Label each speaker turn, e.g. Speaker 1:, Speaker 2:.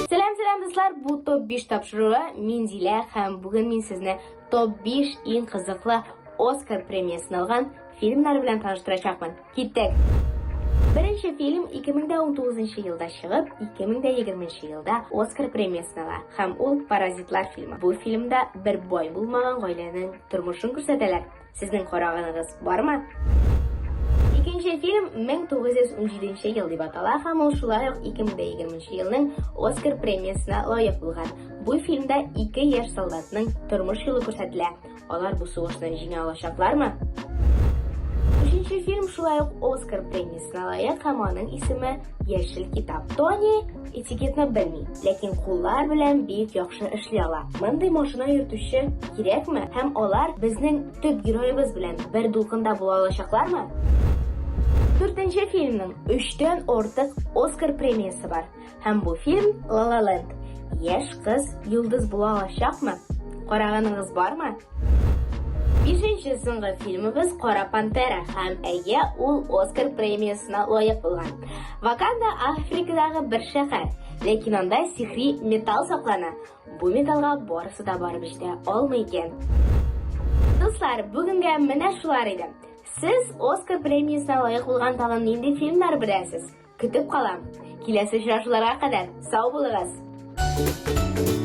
Speaker 1: Сәлам, сәлам, дуслар! Бу топ 5 тапшыруы. Мин Зилә һәм бүген мин сезне топ 5 иң кызыклы Оскар премиясен алган фильмнар белән таныштырачакмын. Киттек! Беренче фильм 2019 елда чыгып, 2020 елда Оскар премиясен ала һәм ул Паразитлар фильмы. Бу фильмда бер бай булмаган гаиләнең тормышын күрсәтәләр. Сезнең караганыгыз бармы? Икенче фильм 1917 ел дип атала һәм ул шулай ук 2020 елның Оскар премиясенә лаек булган. Бу фильмда ике яшь солдатның тормыш юлы күрсәтелә. Алар бу сугышны җиңә алачаклармы? Өченче фильм шулай ук Оскар премиясенә лаек һәм аның исеме Яшел китап. Тони этикетны белми, ләкин куллар белән бик яхшы эшли ала. Мондый машина йөртүче кирәкме? Һәм алар безнең төп героебыз белән бер дулкында була алачаклармы? Дүртенче фильмның өчтән артык Оскар премиясе бар. Һәм бу фильм La La Land. Яшь кыз йолдыз була алачакмы? Караганыгыз бармы? Бишенче соңгы фильмыбыз Кара пантера һәм әйе, ул Оскар премиясенә лаек булган. Ваканда Африкадагы бер шәһәр, ләкин анда сихри металл саклана. Бу металлга барысы да барып җитә алмый икән. Дуслар, бүгенгә менә шулар иде. Сез Оскар премиясенә лаек булган тагын нинди фильмнар беләсез? Көтеп калам. Киләсе очрашуларга кадәр сау булыгыз!